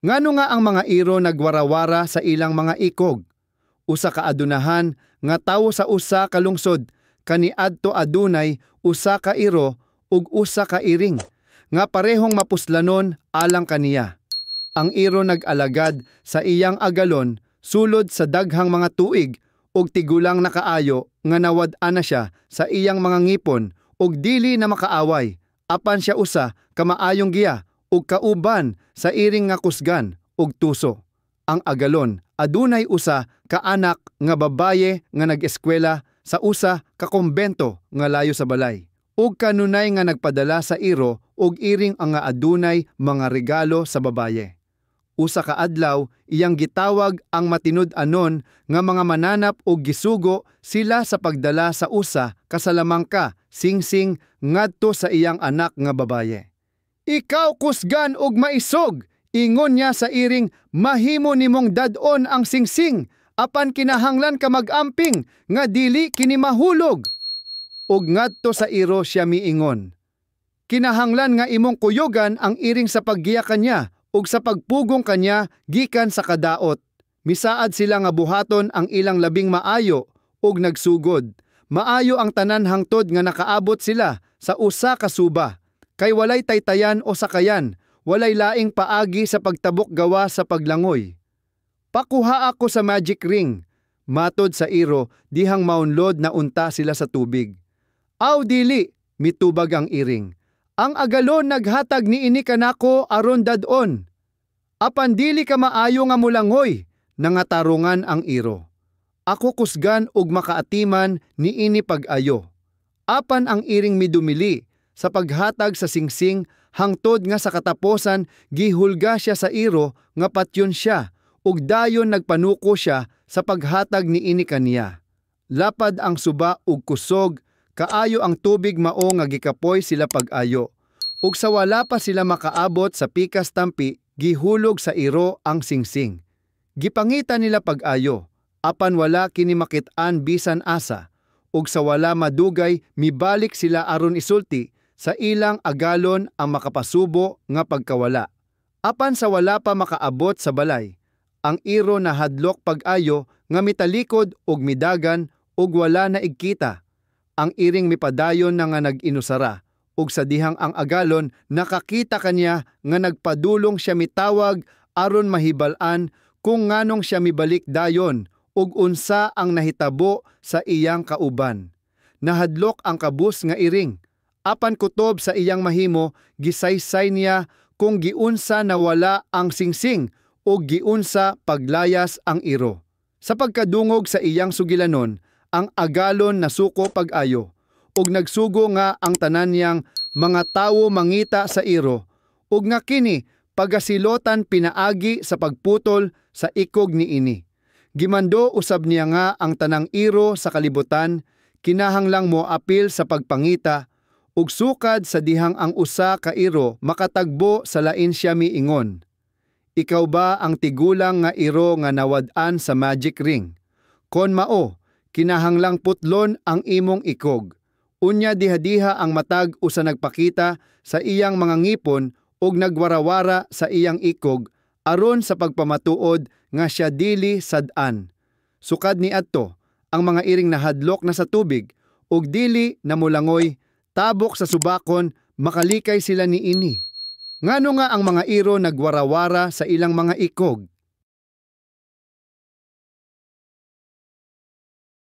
Ngano nga ang mga iro nagwarawara sa ilang mga ikog? Usa ka adunahan nga tawo sa usa ka lungsod kaniadto adunay usa ka iro ug usa ka iring nga parehong mapuslanon alang kaniya. Ang iro nag-alagad sa iyang agalon sulod sa daghang mga tuig ug tigulang na kaayo nga nawad-an na siya sa iyang mga ngipon ug dili na makaaway, apan siya usa ka maayong giya ug kauban sa iring nga kusgan ug tuso. Ang agalon adunay usa ka anak nga babaye nga nag-eskwela sa usa ka kumbento nga layo sa balay. Ug kanunay nga nagpadala sa iro og iring ang nga adunay mga regalo sa babaye. Usa ka adlaw, iyang gitawag ang matinud-anon nga mga mananap ug gisugo sila sa pagdala sa usa ka salamangka singsing ngadto sa iyang anak nga babaye. "Ikaw kusgan ug maisog," ingon niya sa iring, "mahimo nimong dad-on ang singsing, apan kinahanglan ka mag-amping nga dili kini mahulog." Ug ngadto sa iro siya miingon, "Kinahanglan nga imong kuyugan ang iring sa paggiya kanya ug sa pagpugong kanya gikan sa kadaot." Misaad sila nga buhaton ang ilang labing maayo ug nagsugod. Maayo ang tanan hangtod nga nakaabot sila sa usa ka suba. Kay walay taytayan o sakayan, walay laing paagi sa pagtabok gawa sa paglangoy. "Pakuha ako sa magic ring," matod sa iro dihang maunlod na unta sila sa tubig. "Aw dili," mitubag ang iring. "Ang agalon naghatag niini kanako aron dad-on." "Apan dili ka maayo nga mulangoy," nangatarungan ang iro. "Ako kusgan ug makaatiman niini pag-ayo." Apan ang iring midumili sa paghatag sa singsing hangtod nga sa kataposan gihulga siya sa iro nga patyon siya ug dayon nagpanuko siya sa paghatag niini kaniya. Lapad ang suba ug kusog kaayo ang tubig, mao nga gikapoy sila pag-ayo. Ug sa wala pa sila makaabot sa pikas tampi, gihulog sa iro ang singsing. Gipangita nila pag-ayo, apan wala kini makit-an bisan asa. Ug sa wala madugay, mibalik sila aron isulti sa ilang agalon ang makapasubo nga pagkawala. Apan sa wala pa makaabot sa balay, ang iro nahadlok pag-ayo nga mitalikod ug midagan ug wala na igkita. Ang iring mipadayon na nga nag-inusara, ug sa dihang ang agalon nakakita kaniya nga nagpadulong siya mitawag aron mahibal-an kung nganong siya mibalik dayon ug unsa ang nahitabo sa iyang kauban. Nahadlok ang kabus nga iring. Apan kutob sa iyang mahimo, gisaysay niya kung giunsa nawala ang singsing ug giunsa paglayas ang iro. Sa pagkadungog sa iyang sugilanon, ang agalon nasuko pag-ayo ug nagsugo nga ang tanan niyang mga tawo mangita sa iro ug nga kini pagasilotan pinaagi sa pagputol sa ikog niini. Gimando usab niya nga ang tanang iro sa kalibutan kinahanglang moapil sa pagpangita, ug sukad sa dihang ang usa ka iro makatagbo sa lain siya miingon, "Ikaw ba ang tigulang nga iro nga nawad-an sa magic ring? Kon mao, kinahanglang putlon ang imong ikog." Unya diha-diha ang matag usa nagpakita sa iyang mga ngipon ug nagwarawara sa iyang ikog aron sa pagpamatuod nga siya dili sad-an. Sukad niadto, ang mga iring nahadlok na sa tubig ug dili na molangoy tabok sa subakon makalikay sila niini. Ngano nga ang mga iro nagwarawara sa ilang mga ikog?